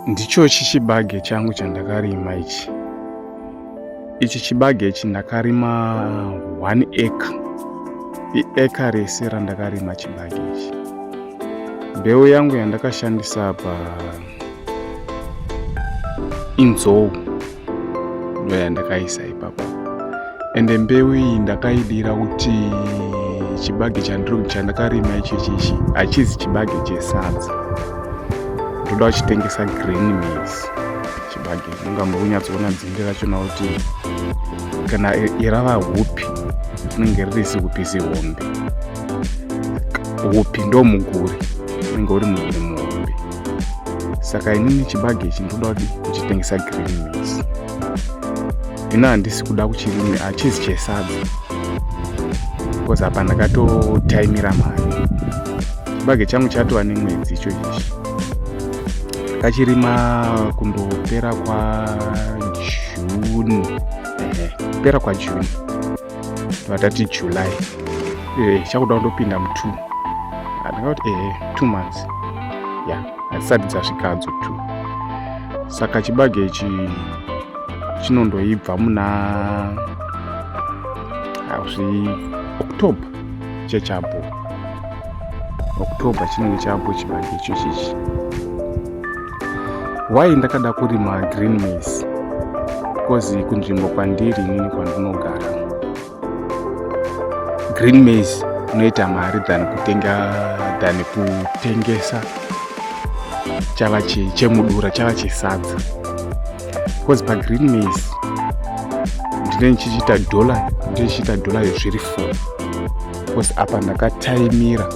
Ndichochi chibage changu chandakarima ichi. Ichi chibage ichi ndakarima 1 acre. Ieka rese randakarima chibage ichi. Mbeu yangu yandakashandisa apa inzou ndo yandakaisa ipapa. Ende mbeu iyi ndakaidira kuti chibage chandakarima ichechi ichi hachizi chibage chesadza. Ndoda kuchitengesa green maize chibage. Munga muri kunyatsoona dzinde rachona kuti kana irava hupi rinenge riri zihupi zihombe. Hupi ndo muguri, unenge uri muguri muhombe. Saka inini chibage ichi ndoda kuti kuchitengesa green maize. Ino handisi kuda kuchirima, hachizi chesadza because apa ndakatotaimira mari. Chibage changu chatova nemwedzi icho ichi. Ndakachirima kundopera kwaJune, ehe, kupera kwaJune, vatati July, chakuda kundopinda mu2. Ndingati ehe, 2 months ya, hadzisati dzasvika hadzo 2. Saka chibage ichi chinondoibva muna zvi October chechapo, October chinenge chapo chibage icho chichi. Why ndakada kurima green maize? Because kunzvimbo kwandiri inini, kwandinogara, green maize unoita mari than kutenga, than kutengesa chava chemudura, chava chesadza, because pagreen maize ndinenge ndichiita dollar, ndinenge ndichiita dollar zviri 4, because apa ndakataimira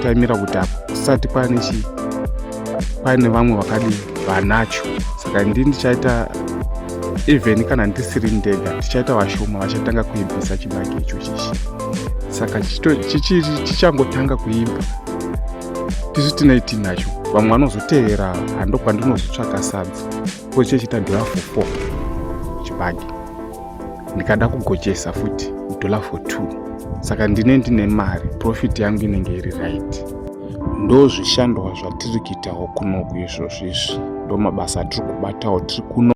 taimira kuti apa kusati pane chi pane vamwe vakadi vanacho. Saka ndini ndichaita, even kana ndisiri ndega, tichaita vashoma vachatanga kuibvisa chibage icho chichi. Saka chichangotanga kuibva, tisu tinei tinacho, vamwe vanozotevera. Hando kwandinozotsvaka sadza ko chechiita dollar for 4 chibage, ndikada kugochesa futi dollar for 2. Saka ndine mari, profit yangu inenge iri right. Ndo zvishandwa zvatiri kuitawo kunoku izvozvo izvi, ndo mabasa atiri kubatawo tiri kuno.